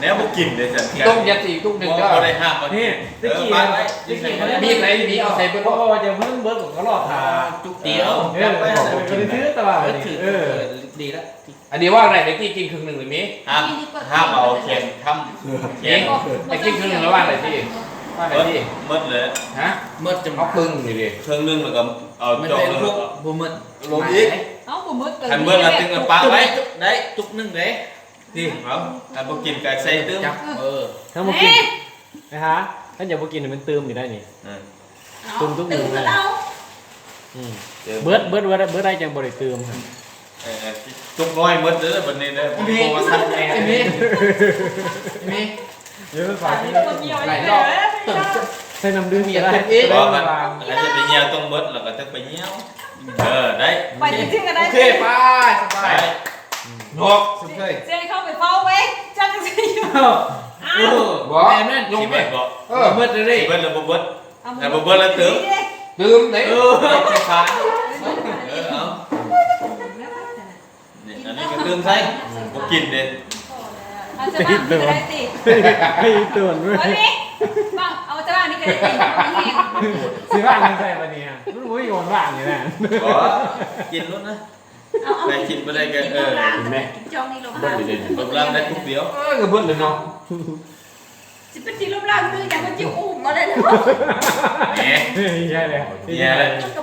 ແນວບໍ່ກິນເດ້ຊັ້ນ ຕົ້ມ ຍັດໃສ່ອີກຕຸກໜຶ່ງ ບໍ່ ເດີ ບໍ່ໄດ້ຫ້າມວ່າ ນີ້ ກິນ ຕະກີ້ ເອີ ປາໄວ້ ຕະກີ້ ມີດໄຫຼ ມີ ເອົາໃສ່ເບິດ ບໍ່ ບໍ່ ຢ່າເພິ່ງເບິດ ກໍລໍຖ້າ ອ່າ ຈຸກດຽວ ເອີ ເອົາໄວ້ ເອົາໄວ້ ເອົາໄວ້ ເອົາໄວ້ ເອີ ເອີ ດີລະ ອັນນີ້ວ່າໄດ້ ຕະກີ້ກິນເຄິ່ງໜຶ່ງເລີຍ ມີ ຫ້າມ ຫ້າມເອົາແຂນຄ້ຳ ແຂນ ຕະກີ້ກິນເຄິ່ງໜຶ່ງແລ້ວວ່າໄດ້ຕິ ວ່າໄດ້ຕິ ເບິດເລີຍ ຮະ ເບິດຈັ່ງ ເອົາເຄິ່ງນີ້ເດ້ ເຄິ່ງໜຶ່ງ ແລ້ວກໍເອົາຈອກໜຶ່ງ ບໍ່ເບິດ ລົງອີກ ເອົາ ບໍ່ເບິດ ຄັນເບິດແລ້ວຈຶ່ງເອົາປະໄວ້ ໄດ້ ຈຸກໜຶ່ງເດ້ ນີ້ ເອົາ ຄັນບໍ່ກິນກໍໃສ່ຕື່ມ ຈັບ ເອີ ເອີ ຄັນບໍ່ກິນ ເອີ ໄປຫາ ຄັນຢາກບໍ່ກິນໃຫ້ມັນຕື່ມຢູ່ໄດ້ນີ້ ເອີ ຕື່ມຈຸກໜຶ່ງ ເອີ ອືມ ເອີ ເບິດ ເບິດ ເບິດ ເບິດໄດ້ຈັ່ງບໍ່ໄດ້ຕື່ມ ເອີ ຈຸກນ້ອຍໝົດເດີບັດນີ້ເດີ ບໍ່ວ່າຊັ້ນແນ່ ເອີ ເອີ ເອີ ເອີ ເອີ ເອີ ໃສ່ນ້ຳດື່ມກໍໄດ້ ບໍ່ ຄັນ ຄັນຈະໄປຍ່ຽວຕ້ອງເບິດ ແລ້ວກໍຈັ່ງໄປຍ່ຽວ ເອີ ໄດ້ ໄປຈິງໆກໍໄດ້ ໂອເຄ ໄປ ສະບາຍ ໄດ້ ນອກ ຊິ ຊິໃຫ້ເຂົາໄປເຝົ້າໄວ້ ຈັກຊິຢູ່ ເອີ ບໍ່ ແມ່ນ ລົງ ຊິເບິດບໍ່ ເອີ ເບິດເລີຍ ຊິເບິດແລ້ວບໍ່ເບິດ ເອົາ ຖ້າບໍ່ເບິດແລ້ວຕື່ມ ຕື່ມເດ້ ເອີ ເອີ ເອົາ ນີ້ ອັນນີ້ກໍຕື່ມໃສ່ ບໍ່ກິນເດ້ ເອົາຈະວ່ານີ້ກໍໄດ້ຕິ ໄອ້ຕົວເວີຍ ເອົານີ້ ເອົາຈະວ່ານີ້ກໍໄດ້ຕິ ຊິວ່າງໃສ່ບັດນີ້ ມັນບໍ່ມີບ່ອນວ່າງນີ້ນະ ບໍ່ ກິນໂລດນະ ເອົາ ໃຜກິນບໍ່ໄດ້ກໍ ເອີ ກິນແມ່ ກິນຈອງນີ້ລົງ ເບິດເລີຍ ລົງລ້າງໄດ້ປຸບດຽວ ເອີ ກໍເບິດເລີຍເນາະ ຊິເປັນທີ່ລົບລ້າງຄືຫຍັງ ມັນຊິອຸ້ມມາເລີຍເນາະ ແໝ ໃຫຍ່ແລ້ວ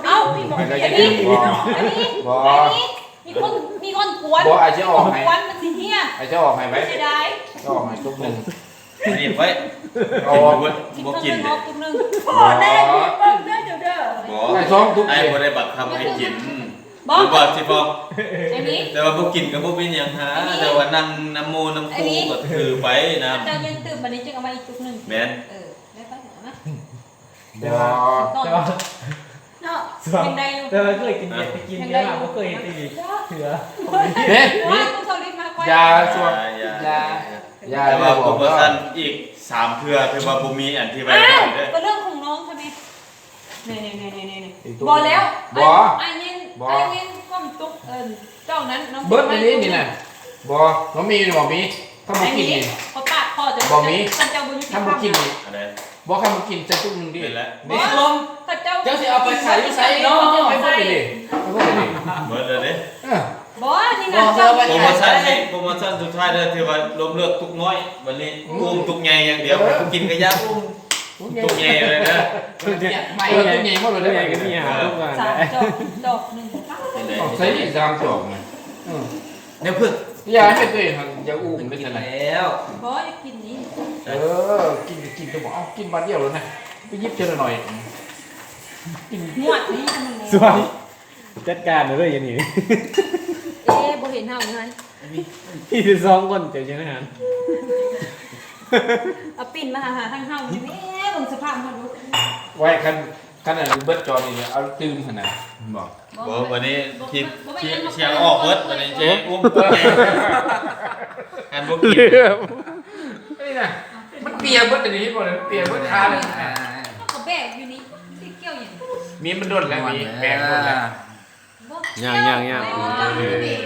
ເອົາ ອັນນີ້ ບໍ່ ອັນນີ້ ມີຄົນ ມີຄົນກວນ ບໍ່ ອາດຈະອອກໃຫ້ ກວນມັນຊິເຮຍ ອາດຈະອອກໃຫ້ໄວ້ ເສຍດາຍ ຈະອອກໃຫ້ຕຸກໜຶ່ງ ນີ້ໄວ້ ເອົາ ບໍ່ກິນເດ້ ຕຸກໜຶ່ງ ພໍແລ້ວ ເບິ່ງເດີເຈົ້າເດີ ບໍ່ ໃຫ້ສອງຕຸກ ອ້າຍບໍ່ໄດ້ບັງຄັບໃຫ້ກິນ ບໍ່ ບໍ່ຊິບອກ ອັນນີ້ ແຕ່ວ່າບໍ່ກິນກໍບໍ່ເປັນຫຍັງຫາ ອັນນີ້ ແຕ່ວ່ານັ່ງນຳໝູ່ນຳຄູ່ ອັນນີ້ ກໍຖືໄປນຳ ເຈົ້າຢືນຕື່ມ ບັດນີ້ຈຶ່ງເອົາມາອີກຕຸກໜຶ່ງ ແມ່ນ ເອີ ໄດ້ໄປ ເອົາມາ ແຕ່ວ່າ ແຕ່ວ່າ ເນາະ ຍັງໄດ້ຢູ່ ແຕ່ວ່າເຄີຍກິນເບຍໄປກິນເບຍ ບໍ່ເຄີຍເຮັດອີກເທື່ອ ເດ້ ວ່າຕ້ອງເຊົາລິດມາກວ່າ ຢ່າ ຊ່ວງ ຢ່າ ຢ່າ ຢ່າ ແຕ່ວ່າໂປຣໂມຊັນອີກສາມເທື່ອ ຖືວ່າບໍ່ມີອັນທີ່ໄວ້ເດີ ກໍເລື່ອງຂອງນ້ອງຊະແມ່. ນີ້ໆໆໆໆ ອີກຕຸກ ບໍ່ແລ້ວ ບໍ່ ອ້າຍຍິນ ບໍ່ ອ້າຍຍິນຄວາມຕຸກ ເອີ້ນ ເຈົ້ານັ້ນ ນ້ອງ ເບິດອັນນີ້ນີ້ນະ ບໍ່ ນ້ອງມີບໍ່ ມີ ຄັນບໍ່ກິນນີ້ ຂໍປາດຂໍເຈົ້າ ບໍ່ມີ ຄັນເຈົ້າບໍ່ຢູ່ ຄັນບໍ່ກິນນີ້ ອັນໃດ ບໍ່ ຄັນບໍ່ກິນໃສ່ຕຸກໜຶ່ງຕິ ນີ້ແຫຼະ ບໍ່ ນີ້ລວມ ເຈົ້າຊິເອົາໄປຂາຍຢູ່ໃສເນາະ ໄປເບິດເລີຍ ໄປເບິດເລີຍ ເບິດເລີຍເດ້ ເອີ ບໍ່ ນີ້ນະ ເຈົ້າ ໂປຣໂມຊັນນີ້ ໂປຣໂມຊັນສຸດທ້າຍເດີ ຖືວ່າລົມເລີກຕຸກນ້ອຍ ບັດນີ້ ອືມ ອຸ້ມຕຸກໃຫຍ່ຢ່າງດຽວ ເອີ ຜູ້ກິນກໍຢ່າອຸ້ມ ຕຸກໃຫຍ່ເລີຍເດີ ຕຸກໃຫຍ່ໝົດເລີຍເດີ ຕຸກໃຫຍ່ກໍມີຫາ ເອີ ທຸກອັນ ສາມຈອກ ຈອກໜຶ່ງ ເປັນໄດ ຕ້ອງໃສ່ອີກສາມຈອກນະ ເອີ ແນວເພິ່ນ ຢ່າໃຫ້ຕົວເອງຫັ້ນ ຢ່າອຸ້ມໄດ້ຊັ້ນນະ ແລ້ວ ບໍ່ ຢາກກິນນີ້ ເອີ ກິນກໍກິນ ແຕ່ບໍ່ເອົາ ກິນບາດດຽວໂລດນະ ໄປຫຍິບເທື່ອລະໜ້ອຍ ກິນ ງວດນີ້ມັນ ສວຍ ຈັດການເລີຍອັນນີ້ ເອ ບໍ່ເຫັນເຮົາເງິນ ມີແຕ່ສອງຄົນ ເຈົ້າຈັ່ງນັ້ນ ເອົາປິ່ນມາຫາ ຫາທາງເຮົານີ້ແມ້ ເບິ່ງສະພາບເຮົາດູ ໄວ້ ຄັນ ຄັນອັນເບິດຈອນນີ້ ເອົາຕື່ມຫັ້ນນະ ເຫັນບໍ່? ບໍ່ ບັດນີ້ ບໍ່ ທີ່ ບໍ່ແມ່ນ ທີ່ ຫຍັງ ສຽງອອກເບິດ ບັດນີ້ ເອີ ເຈອຸ້ມ ອັນບໍ່ກິນ ນີ້ນະ ມັນເປຍເບິດ ອັນນີ້ເຫັນບໍ່? ມັນເປຍເບິດຄາເລີຍ ອ່າ ເຮົາກໍແບກຢູ່ນີ້ ຊິກ່ຽວຫຍັງ? ມີ ມັນດົນແລ້ວ ມີ ແບກດົນແລ້ວ ຍັງ ຍັງ ຍັງ ອໍ ນີ້